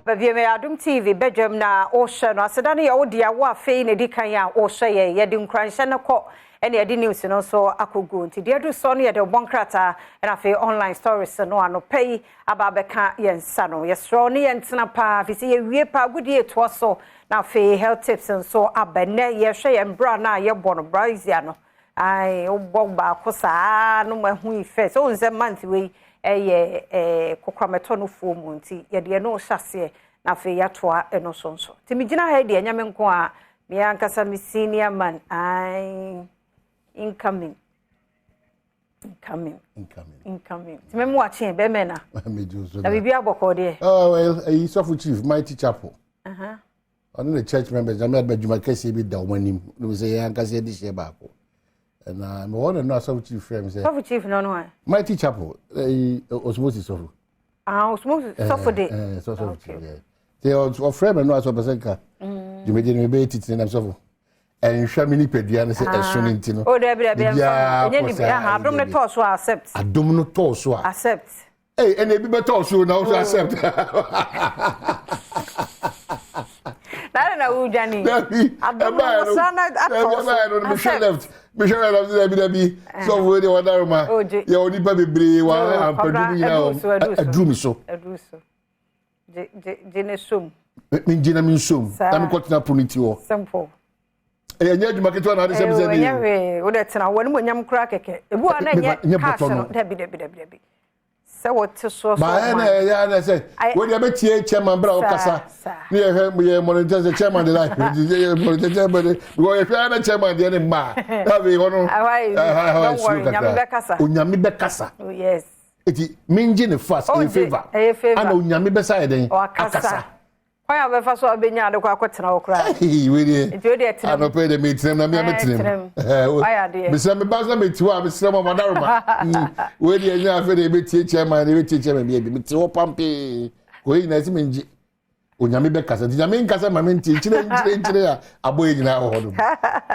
Baabi a Adom TV badwam na wohwɛ no, aseda no yɛ wo dea. Wo afei na ɛdi kan a wohwɛ yɛ, yɛde nkuranhyɛ no kɔ ɛne yɛde news no nso akɔgu. Nti deɛ adu soɔ no, yɛde ɔbɔ nkrataa ɛna afei online stories no anɔpa yi aba abɛka yɛn nsa no. Yɛserɛ ne yɛntena paa fi sɛ yɛwie paa agodie toa so, na afei health tips nso aba. Nnɛ yɛhwɛ yɛn bra no a yɛbɔ no brassiere no. Ai, wobɔ baako saa no ma hu effect sɛ wohu sɛ month wei ɛyɛ kokoramɛtɔ no fuo mu, nti yɛde ɛno hyɛ aseɛ na afei yɛatoa ɛno so nso. Nti megyina ha yi deɛ, ɛnyɛ me nko a, me ankasa me senior man, ai, incoming, incoming. Incoming. Incoming. Nti mɛmu akye bɛmɛ na Megye so. Na biribi abɔkɔ deɛ? Oh, well, ɛyi sɔfo chief Mighty Chapel. Ɔne ne church members, Nyame adom, adwuma kɛseɛ bi da wɔn anim. Ne sɛ yɛn ankasa yɛde hyɛ baako. Ɛna mewɔ na no asɔfo chief frɛ me sɛ Sɔfo chief no a? Mighty Chapel, ɛyi Osmosis sɔfo. Ah, Osmosis sɔfo de. Sɔfo chief. Yeah. Nti ɔfrɛ me no asɔ pɛ sɛ nka dwumadie no mebɛyɛ titire nam sɔfo. Ɛnhwɛ me nipadua no sɛ ɛso no nti no. O, dabi dabi. Biribiara ɛnyɛ kɔ ni saa, aha, adom no dabi. tɔɔ so a, accept. Adom no tɔɔ so a. Accept. Ee, ɛna ebi bɛtɔɔ so na wo so accept. Na na wodwane. Dabi. Adom no ɛbaeɛ no saa na atɔ dabi so. ɛbaeɛ no mehwɛ Accept. left, mehwɛ right, am dabi dabi, sɔfo wei deɛ wɔdaroma. Ogye. Yɛ onipa bebree wɔ Yo, ampaduru kwabra, nyinaa ɛduru so, ɛduru so. Aduru mi so. Ɛduru so. Gye gye gye ne som. Mengye na mensom Saa. na mekɔtena pono ti hɔ. Simple. Ɛyɛ nyɛ adwuma ketewa na ade sɛ mesɛ Ɛyɛ ne hwee. Wode tena hɔ ne mo nyam koraa kɛkɛ. Ebi wɔ na Nyɛ nyɛ cash bɔtɔ no. no. Dabi dabi dabi dabi. Sɛ wɔte so so. Baayɛ na ɛyɛ ana sɛ Ayɛ- wode ɛbɛtie chairman berɛ a wokasa Saa, saa. ne yɛhwɛ yɛ monitor sɛ chairman de life yɛ monitor chairman de, because yɛhwɛ ana chairman deɛ ne mma a na afei hɔ no Ɛhɔ ayɛ easy. ɛhɔ ayɛ Don't worry, slow Nyame kakra. bɛkasa. Onyame bɛkasa. Oh yes. Eti mengye ne fast, ɛyɛ Ɔgye, favour. ɛyɛ favour. Ana Onyame bɛsa yɛ dɛn? Wakasa. Kwan a wobɛfa so a wobɛnya ade kɔ akɔtena hɔ koraa. Hey, wei deɛ. Nti wei deɛ tenam. Anɔpɛ yi deɛ metenam na mea metenam. Tenam. Wayɛ adeɛ. Mesrɛ me ba sɛ mete hɔ a, mesrɛ mo madaroma. Wei deɛ ɛnyɛ afei deɛ yɛbɛtie chairman, yɛbɛtie chairman bi bi mete hɔ pampee. Kɔyɛ nyinaa sɛ mengye. Onyame bɛkasa nti Nyame nkasa ma mente nkyerɛ nkyerɛ nkyerɛ a abɔ yɛ nyinaa wɔ hɔ nom.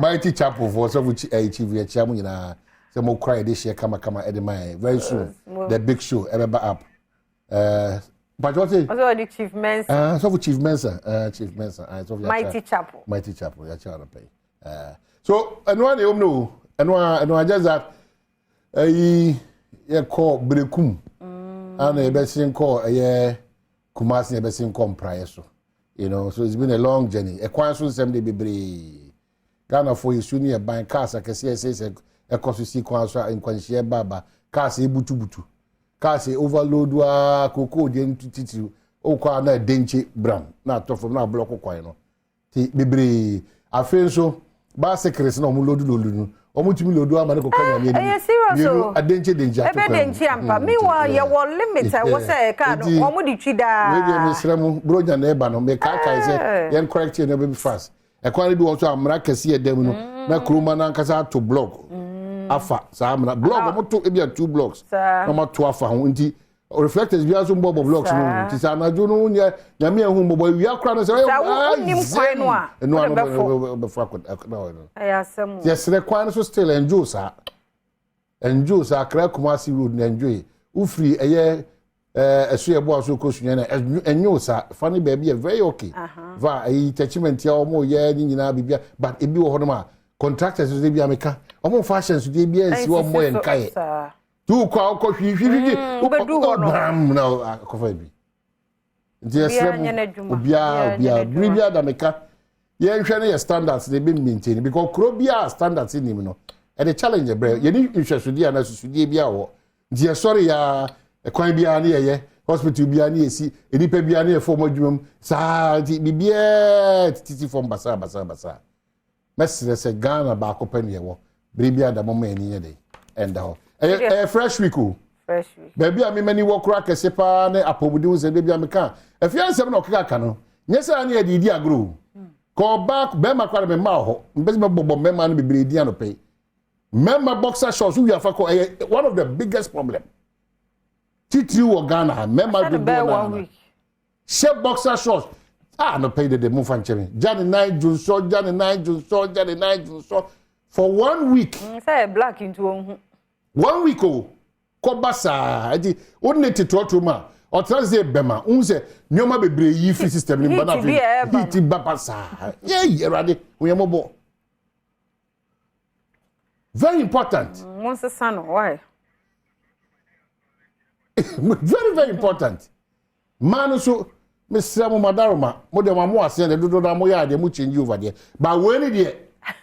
Mighty Chapel foɔ, sɔfo ɛyi chief, yɛkyia mo nyinaa sɛ mokora yɛde hyɛ kamakama ɛde ma yɛn. Very soon the big show ɛbɛba up. Mpatwɛ ɔse Ɔsɛ ɔde Chief Mensa. Ah, sɔfo Chief Mensa, Chief Mensa, sɔfo yɛakyia. Mighty Chapel. Mighty Chapel, yɛakyia no pɛyi. So ɛno a na ɛwɔ mu no o, ɛno a just that ɛyi yɛkɔ Berekum ana yɛbɛsen kɔ ɛyɛ Kumasi na yɛbɛsen kɔ Mpraeɛ so. So it's been a long journey. Ɛkwan so nsɛm de bebree. Ghanafoɔ yɛsu ne yɛban cars akɛseɛ ɛsɛ sɛ ɛkɔ so si kwan so a nkwanhyia baaba, cars ebutubutu, cars overload a koko deɛ ntu titiri okɔ a na ɛde nkye bram na atɔ fam na ablock kwan no ti bebree. Afei nso bicycles na ɔmo load load no, ɔmo tumi load ama ne kɔkɔ Nyame anim. Ɛyɛ serious o. Mmienu adenkye denkye ato Ɛbɛ kwan mu. denkye ampa. Meanwhile, yɛwɔ limit a ɛwɔ sɛ kaa no wɔn de twi daa. Wei deɛ mesrɛ mo, bronya na ɛba no, mekaakae sɛ yɛn correct yɛn bɛbi fast. Ɛkwan no bi wɔ so a mmara kɛse yɛ dɛm no na kuroma no ankasa ato block afa saa mmara block, ɔmo to ebi a two blocks na ɔmo ato afa ho, nti reflectors bi nso mbɔ bɔ blocks no ho, nti sɛ anadwo no nyɛ Nyame ɛhu mbɔbɔ, awia kora no sɛ Sɛ wonnim kwan no a, ɛno wode ano bɛfo. bɛfo akɔ na ɔyɛ no. Ɛyɛ asɛm o. Yɛsrɛ, kwan no so still ɛndwo saa, ɛndwo saa. Akra Kumasi road na ɛndwo yi wofiri ɛyɛ ɛso yɛ bɔ aso kɔ Sunya na ɛnyo saa fa ne baabi yɛ very okay va ɛyi tɛkyimɛnti a wɔn yɛ ne nyinaa bibia, but ebi wɔ hɔnom a contractors nso bi ameka wɔn mfa ahyɛnsodeɛ bi ansi wɔn mmɔ yɛn nkaeɛ Saa. tí wokɔ a wokɔ hwii hwii hwii Wobɛdu hɔ no. Bam na akɔfa bi, nti yɛsrɛ Obiara nyɛ mu n'adwuma. obiara Obiara nyɛ obiara bere n'adwuma. bi ada meka yɛnhwɛ no yɛ standards na ebi maintain, because kuro biara standards nim no ɛde challenge brɛ yɛne nhwɛsodeɛ anaa susudeɛ bi a wɔ, nti yɛsɔre yaa ɛkwan biara ne yɛyɛ hospital biara ne yɛsi nipa biara ne yɛfɔ ɔmo adwuma mu saa, nti biribiara titi fam basaa basaa basaa. Mɛsrɛ sɛ Ghana baako pɛ ne yɛwɔ bere bi ada mɔmɔ yɛn ani nyɛ de ɛnda hɔ. Ɛyɛ fresh week o. Fresh week. Baabi a memani wɔ kora kɛse paa ne apɔmuden ho sɛ baabi a meka afia nsɛm na ɔkeka ka no nyɛ sɛ ane yɛde di agorɔ o. Ka ɔbaa bɛrima kora na mema wɔ hɔ mpɛ sɛ mɛbɔbɔ mmarima no bebree di anɔpɛ yi. Mmarima boxer shorts wowi afa kɔ, ɛyɛ one of the biggest problem titiri wɔ Ghana ha, mmarima Ahyɛ no bɛyɛ dodoɔ one naa week. Hyɛ boxer shorts a anɔpɛ yi dede momfa nkyɛn me, gya ne nan dwonsɔ, gya ne nan dwonsɔ, gya ne nan dwonsɔ for one week. Sɛ yɛ black nti wɔn hu. One week o, kɔba saa nti wo ne te trɔtrɔ mu a Ɔtena sɛ bɛma n sɛ nneɛma bebree yi fi system ni ba na Heat bi a afei ɛreba no. heat ba pa saa. Yɛyi, Awurade oyɛ mɔbɔ. Very important. Mo nsesa no why? Very, very important. Mmaa no nso, mesrɛ mo, madaroma mo deɛ, mo aseɛ deɛ dodoɔ na mo yɛ adeɛ, mo change over deɛ ba wei ni deɛ,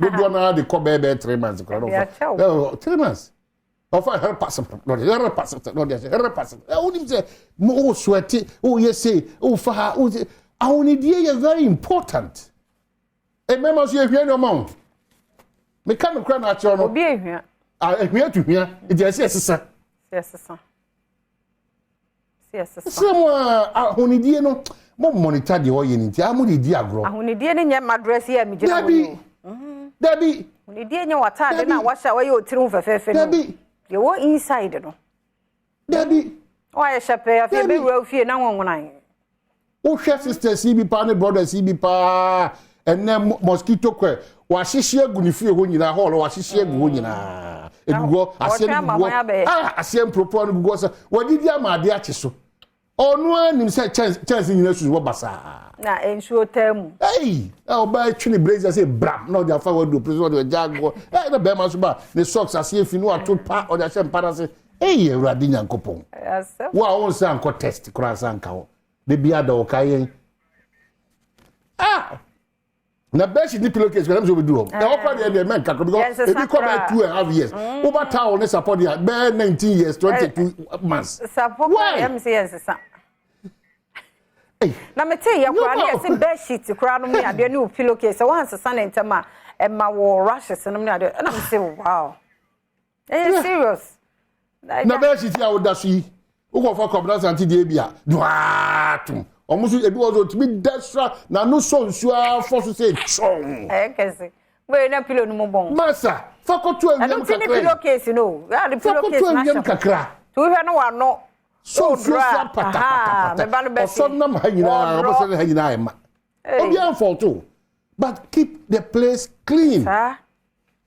dodoɔ naa de kɔ bɛɛ 3 months koraa. Ɛde akyɛw. Ɔfa 3 months, ɔfa hɛrɛ pass na ɔde hɛrɛ pass na ɔde ahyɛ hɛrɛ pass. Ɛ wonim sɛ mo o sweat o, yɛ se o fa ha o se ahonidie yɛ very important. Mmarima nso yɛ hwia nneɛma o, meka no kora na akyerɛ no. Obi ehwia. A ehwia tu hwia nti ɛsɛ ɛsesa. Si ɛsesa, si ɛsesa. Sɛ mo a ahonidie no, mo monitor deɛ ɔyɛ ne nti a mo de di agorɔ. Ahonidie no nyɛ madress yi a megyina hɔ. Dabi. No. Dabi. Ahonidie nyɛ w'ataade no a Dabi. wahyɛ a wɔyɛ otiri ho fɛfɛɛfɛ no. Dabi. Yɛwɔ inside no. Dabi. Wɔayɛ hyɛ pɛɛ afei. Dabi. Bɛwura wo fie na nwonwonan. Wohwɛ sisters yi bi paa ne brothers yi bi paa, ɛnɛ mosquito coil wahyehyɛ agu ne fie hɔ nyinaa, hall wahyehyɛ agu hɔ nyinaa, egugu hɔ aseɛ Wɔtwe no ama gugu hwan hɔ abɛyɛ? Ah, aseɛ mporoporowa no gugu hɔ sɛ wɔdidi ama adeɛ akye so. Ɔno ara nim sɛ kyɛnse kyɛnse nyinaa susu wɔ basaa. Na nsuo taa mu. Ɛyi ɛ ɔbaa twi ne brazier sɛ bram na ɔde afa wardrobe so, ɔde ɔgya agorɔ. Ɛ na bɛrima nso ba ne socks aseɛ fi no ato pa, ɔde ahyɛ mpa n'ase. Ɛyi, Awurade Nyankopɔn! Asɛm. Wo a wɔn nsa nkɔ test koraa nsa nka hɔ de bi ada ɔka yɛn ah, na bedsheet ne pillowcase kora ɛmu sɛ obi du hɔ ɛwɔ kora deɛ mɛnka kora because Yɛnsesa ebi kɔ bɛyɛ koraa. 2.5 years, woba towel ne sapɔ deɛ, bɛyɛ 19 years, 22 months. Sapo. Why? Kora yɛm sɛ yɛnsesa. Hey. Na mete yɛ koraa ne Nneɛma- yɛse bedsheet koraa nom ne adeɛ ne wo pillowcase, sɛ woansesa ne ntɛm a, ɛma wo rashes nom ne adeɛ. Ɛna mese wow, ɛyɛ serious. Na bedsheet a woda so yi, wokɔfa kɔmna sante deɛ bi a duaatom, ɔmo nso ebi wɔ so otumi da sra na ano sɔ nsuo afɔ so sɛ twɔn. Ɛyɛ kɛse wei na pillow no mu bɔn. Masa fa kɔto Ɛno awiam nti ne kakra yi. pillowcase no yɛade Fa kɔto pillowcase no awiam ahyɛ kakra. nti wohwɛ no wano. Sɔ nsuo sra patapatapata, ɔsɔ nam ha nyinaa, ɔbɛsɛ ne ha nyinaa ɛma obiara mfɔlto, but keep the place clean. Saa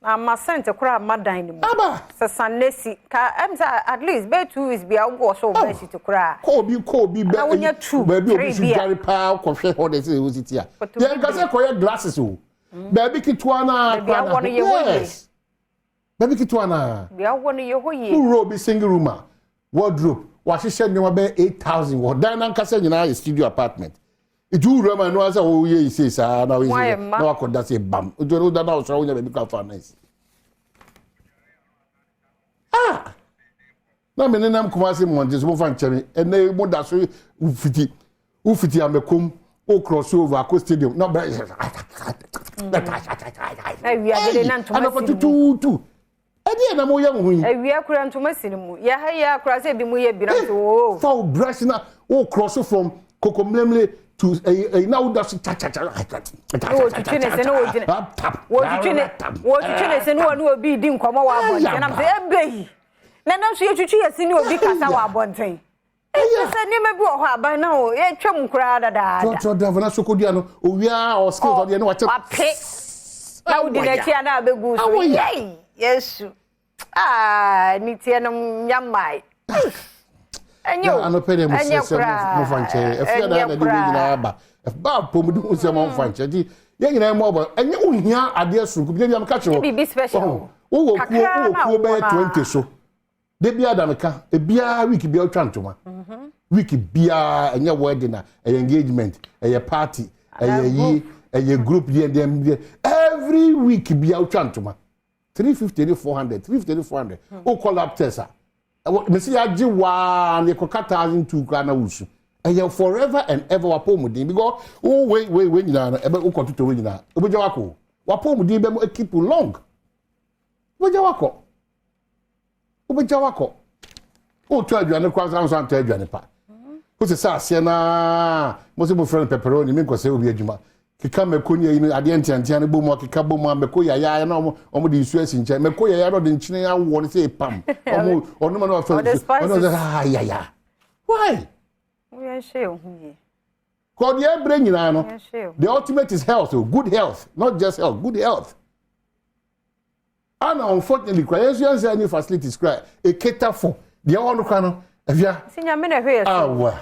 na ama scent koraa ama dan no mu. Aba. Sesa nesi ka ɛm sɛ at least bɛyɛ 2 weeks bia wobɔ so wo bedsheet koraa. Kɔ obi bɛ Na wonya two, baabi obi three so bi a. dware paa, kɔhwɛ hɔ de sɛ ɛwɔ si ti a Kɔtɔ yɛn bi kasa kɔyɛ glasses o, baabi ketewa naa. Baabi awɔ no yɛ hɔ yie. Yes, baabi ketewa naa. Bia wɔ no yɛ hɔ yie. Wowura obi single room a, wardrobe wahyehyɛ nneɛma bɛyɛ 8,000 wɔ dan nankasa nyinaa yɛ studio apartment, nti wowura mu a, ɛno ara sɛ woyɛ yi sei saa na woyɛ Wayɛ sei mma. na wakɔda sɛ bam, nti woda na wosɔre, wonya baabi kɔ afa nice. Ah, na me nenam Kumase mmɔnten so, mofa nkyɛn me. Ɛnɛ mo da so wofiti wofiti Amɛkom o, cross over akɔ stadium na bɛ Na awia dede na ntoma anɔpa si ne mu. tutuutu, ɛdeɛ na moyɛ mo ho yi. Awia kura ntoma si ne mu yɛha yi akora sɛ ebi mu yɛ bi na so oo. Fa wo brush na wo cross from Kokomlemle to ɛyi ɛyi na wo da so cha cha cha. Na wɔtwitwi ne se na wɔgyina wɔtwitwi ne se na wɔne obi di nkɔmmɔ wɔ abɔnten nam sɛ ebe yi na nam so yɛtwitwi yɛ se ne obi kasa wɔ abɔnten, ɛsɛ sɛ nneɛma bi wɔ hɔ aban na o yɛtwa mu koraa dadaada. Trɔtrɔ driver na sokodua no owia ɔ skills ɔdeɛ ne wakyɛ. Wape na wodi n'akyi a na abɛgu so. Awoya. Yei Yesu, aa ne tie no nyamae ɛnyɛ o. Anɔpɛ deɛ ɛnyɛ mesrɛ sɛ mofa nkyɛn ɛfia na ɛnyɛ na de wei nyinaa aba ba apɔmuden ho sɛ momfa nkyɛn, nti yɛn nyinaa mmɔ ɔbɔ. Ɛnyɛ wohia adeɛ soronko bi da bi a meka kyerɛ wo. Biribi special. Ɔho, wowɔ kuo Kakra wowɔ na kuo wowɔ bɛyɛ no a. 20 so de bi ada meka ebiara, week biara wotwa ntoma, week biara, ɛnyɛ wedding a, ɛyɛ engagement, ɛyɛ party, ɛyɛ yi, ɛyɛ group deɛ deɛ deɛ, every week biara wotwa ntoma 350 ne 400, 350 ne 400. Wokɔ lab test a, ɛwɔ mesi agye waa ne kɔka 1,200 koraa na wusu. Ɛyɛ forever and ever wapɔ because wo wei wei wei nyinaa no, ɛbɛ wokɔ toto wei nyinaa, obɛgya wakɔ wapɔ mu din bɛ mu keep you long, wobɛgya wakɔ, wobɛgya wakɔ. Wotɔ aduane koraa nso antɔ aduane pa, wote sɛ aseɛ naa mo sɛ mofrɛ no pepperoni. Mi nkɔsɛ obi adwuma keka mako ne ayi no, adeɛ nteantea no bɔ mu akeka bɔ mu a, mako yaya na ɔmo de nsuo asi nkyɛn, mako yaya na ɔde nkyene awɔ no sɛ epam ɔmo ɔnom na ɔfɛ Ɔde nsuo ɔno spices. ɔsɛ ah yaya, why? Yɛnhyɛ yɛn ho yie. Kɔ deɛ ɛbrɛ nyinaa no. Yɛnhyɛ yɛn ho. The ultimate is health o, good health, not just health, good health. And unfortunately kora yɛn nso yɛn sɛ any facilities kora e cater for deɛ ɛwɔ no kora no. Afia. Si Nyame na ɛhwɛ yɛ so. Awa.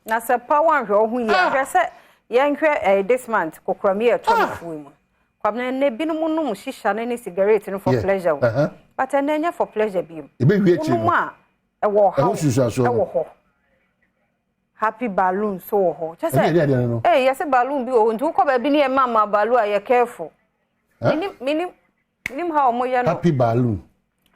Na sɛ pa wanhwɛ wo ho yie a, hwɛ sɛ yɛnhwɛ eh, this month kokoram yi a ɛtɔ no fuo mu. Kwabena ɛnɛ binom nom shisha no ne cigarette no for pleasure o. But ɛnɛ ɛnyɛ for pleasure biom. Ɛbɛwie akyiri no. Wonom a ɛwɔ ɔhaw ɛwɔ hɔ. Happy balloon so wɔ hɔ. Kyɛ sɛ ee yɛsɛ balloon bi wɔ hɔ nti wokɔ baabi ne yɛ ma ma balloon a yɛ careful. Minim minim minim how wɔn yɛ no. Happy balloon.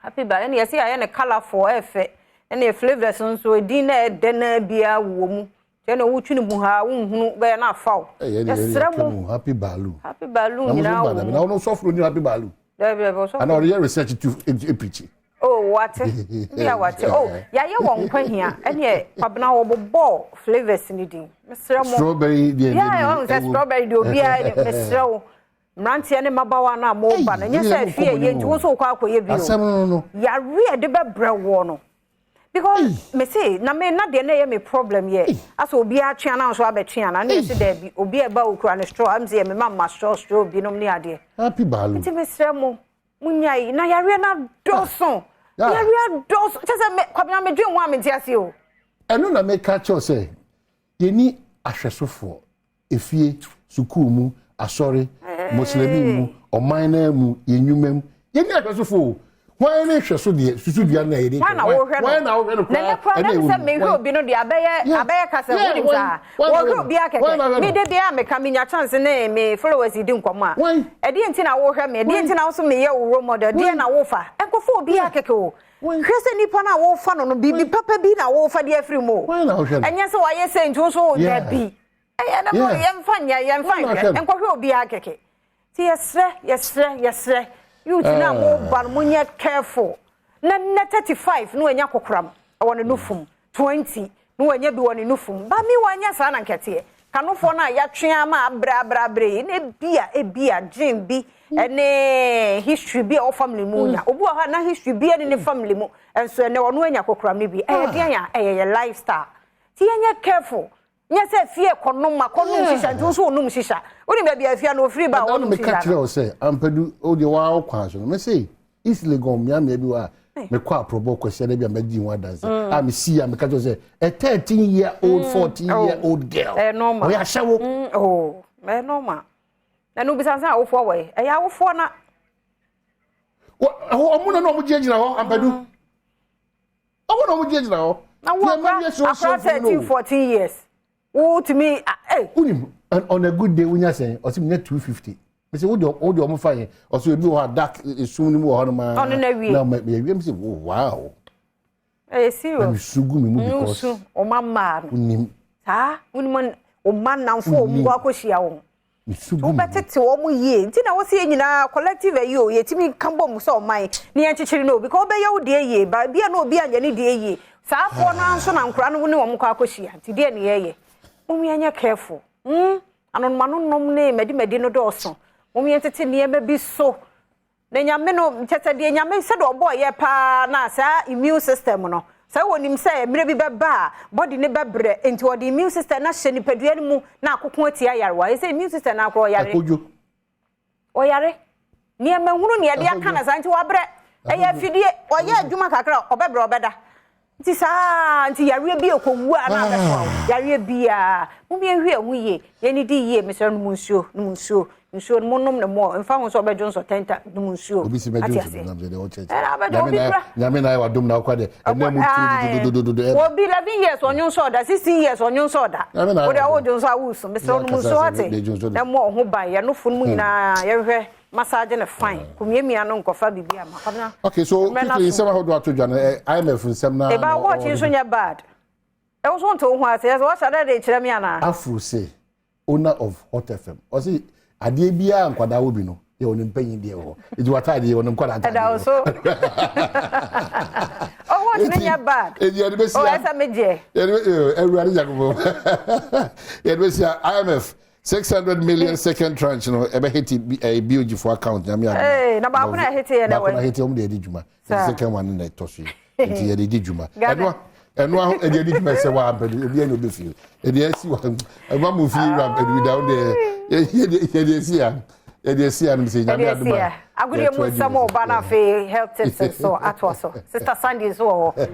Happy balloon ɛna yɛsɛ yɛayɛ no colourful ɛfɛ ɛna flavours nso edin na ɛdɛ na biara wɔ mu. Kyɛ na wotwi no mu ha wonhunu bɛyɛ na afa wo. Yɛsrɛ mo. Happy balloon. Happy balloon nyinaa wɔ mu. Na ɔno sɔfo ni happy balloon. Dabi dabi ɔsɔfo. Ana ɔde yɛ research to epirikyi. Oh wate. Bi a wate. Oh yɛayɛ wɔ nkwa hia ɛneɛ Kwabena wɔbobɔɔ flavours no din. Mesrɛ mo. Strawberry deɛ. Yeah, ɔhu sɛ strawberry deɛ obiara ni. Mesrɛ wo. Mmeranteɛ ne mmabaawa no a moba no, ɛnyɛ sɛ afie ɛyɛ nti wo nso wokɔ akɔyɛ bi o. Yare a ɛde bɛbrɛ woɔ no. Because me se na me na deɛ na ɛyɛ me problem yɛ asɛ obi atwe ana nso abɛtwe ana na yɛse daabi obi a ɛba okura ne straw am sɛ yɛ me ma ma straw straw binom ne adeɛ. Happy Balu. Nti mesrɛ mo munyae na yareɛ no adɔɔso. Yareɛ adɔɔso kyɛ sɛ me Kwabena medwen ho a mente ase o. Ɛno na meka kyerɛ sɛ yɛni ahwɛsofoɔ efie, sukuu mu, asɔre, Moslɛmi mu, ɔman no ara mu, yɛn nnwuma mu. Yɛnni ahwɛsofoɔ o. Hwan ne hwɛso deɛ susudua no a yɛde Hwan na wohwɛ no? Hwan na wohwɛ no koraa? Na koraa na sɛ mehwɛ obi no deɛ abɛyɛ abɛyɛ kasa wonim saa. Wɔhwɛ obi akɛkɛ. Me de deɛ a meka menya chance ne me followers di nkɔmmɔ a. Ɛdeɛ nti na wohwɛ me? Ɛdeɛ nti na wo so meyɛ wo role model? Ɛdeɛ na wofa? Nkɔfa obi akɛkɛ o. Hwɛ sɛ nipa no a wofa no no biribi papa bi na wofa de afiri mu o. Ɛnyɛ sɛ wayɛ sɛ nti wo nso dabi. Ɛyɛ na mo yɛmfa nyɛ yɛmfa nhwɛ nkɔhwɛ obiara kɛkɛ. Ti yɛsrɛ yɛsrɛ yɛsrɛ youth no a mo ba no mo nyɛ careful. Na nnɛ 35 na wanya kokoram wɔ ne nufum 20 na wanya bi wɔ ne nufum. Ba mi wanyɛ saa na nkɛteɛ. Kanofoɔ no a yɛatwe ama abrɛ abrɛ abrɛ yi na ebia ebia gene bi ɛne history bi a ɛwɔ family mu nya. Obi wɔ hɔ a na history bi ɛne ne family mu nso ɛnɛ ɔno anya kokoram no bi. Ɛyɛ deɛn a ɛyɛ yɛ lifestyle. Ti yɛnyɛ careful. Nyɛ sɛ fie kɔnom akɔnom shisha nti wo nso wonom shisha. Wonim baabi a afia no ofiri ba a wɔnom shisha no. Meka kyerɛ wo sɛ ampadu wo deɛ waa wo kwan so no mese East Legon mmeammea bi wɔ a mekɔ aprɔbɔ kwasiada bi a mɛdi ho adanse mm. a mesi a meka kyerɛ sɛ a 13 year old 14 mm. year old girl ɔyɛ ahyɛwo. Mm, oh, ɛyɛ normal. Na no bisa sɛ awofoɔ wɔ yi ɛyɛ awofoɔ na. Ɔmo na na ɔmo gyinagyina hɔ ampadu. Ɔmo na ɔmo gyinagyina hɔ. Na wo akora akora 13 14 years. Wotumi eh. Wonim on a good day wonya sɛn ɔsɛ menya 250. Mese wo deɛ wo deɛ ɔmo fa yɛn ɔsɛ ebi wɔ hɔ a dark esum no mu wɔ hɔ nom aa. Ɔno na wie. Na ɔmo yɛ wie mese oh wow. Ɛyɛ serious. Na mesu gu me mu because. Nusu ɔma mmaa no. Wonim. Saa wonim ɔma nnamfo ɔmo kɔ akɔhyia wɔn. Wobɛtete wɔn yie nti na wɔsi yɛn nyinaa collective ayi o yɛtumi ka bɔ mu sɛ ɔman ne yɛn kyekyere no because wobɛyɛ wo deɛ yie ba bi a na obi anyɛ ne deɛ yie saa afoɔ no nso na nkora no ne wɔn kɔ akɔhyia nti deɛ ne yɛyɛ mom yɛnyɛ careful mm anonomanonom ne madimadi no dɔɔso mom yɛntete nneɛma bi so. Na Nyame no, kyerɛ sɛ deɛ Nyame sɛdeɛ ɔbɔɔ yɛ paa na saa immune system no, sɛ wɔnim sɛ mmerɛ bi bɛba a body no bɛbrɛ, nti ɔde immune system no ahyɛ nipadua no mu na akoko atia yarewa. Ɛsɛ immune system no akora ɔyare. Akodwo. Ɔyare. Nneɛma hunu ne yɛde aka no saa nti wabrɛ. Ɛyɛ afidie, ɔyɛ adwuma kakra ɔbɛbrɛ ɔbɛda. Nti saa nti yareɛ bi ɛkɔwu a na abɛsoa wo yareɛ biara mom yɛnhwɛ yɛn ho yie yɛnidi yie mesrɛ nom nsuo nom nsuo nsuo no monom no mɔ mfa ho sɛ ɔbɛdwo nsɔ tɛnta nom nsuo obi si bɛdwo nsɔ nam sɛ deɛ ɔkyɛ ɛna abɛdwo obi kura nyame na ayɛ wadom na ɔkɔ deɛ ɛnna mu tiri dododododo ɛba obi 11 years ɔnwo nsɔ ɔda 16 years ɔnwo nsɔ ɔda wode awodwo nsɔ awusu mesrɛ nom nsuo ate ɛmmɔ ɔho ban yɛnofo no mu nyinaa yɛhwɛ massage no fine kò miamia no nkɔfa biribi ama kwabena. Okay, so quickly nsɛm ahodoɔ ato dwa no IMF nsɛm na. Eba watch nso nyɛ bad. Ɛwo so nte wo ho ase ɛsɛ wɔhyɛ dɛ de kyerɛ me anaa. Afro se owner of Hot FM ɔse adeɛ biara nkwadaa wɔ bi no yɛ wɔn mpanyin deɛ wɔ hɔ eti w'ataadeɛ wɔn nkwadaa ataadeɛ ɛda wo so. Oh watch no nyɛ bad. Eti yɛde bɛ si a. Oh ɛsɛ me gyeɛ. Yɛde bɛ ɛwurade jakobɔ yɛde bɛ si a IMF. 600 million second tranche no ɛbɛ hiti ɛyɛ BOG for account nyame adum. Ee na baako na ɛhiti yɛ na wɛ. Baako na ɛhiti wɔn de ɛdi dwuma. Ɛti second one na ɛtɔ so yi. Nti yɛ de di dwuma. Ɛno ɛno aho ɛde ɛdi dwuma ɛsɛ wa ampɛdu obi ɛna obi fi. Ɛde ɛsi wa ɛma mu fi wura ampɛdu da ɔde yɛ de ɛsi ya yɛde ɛsi ya no sɛ nyame adum a. Agodie mu nsɛm ɔba na afei health tips nso atoa so. Sister Sandy nso wɔ hɔ.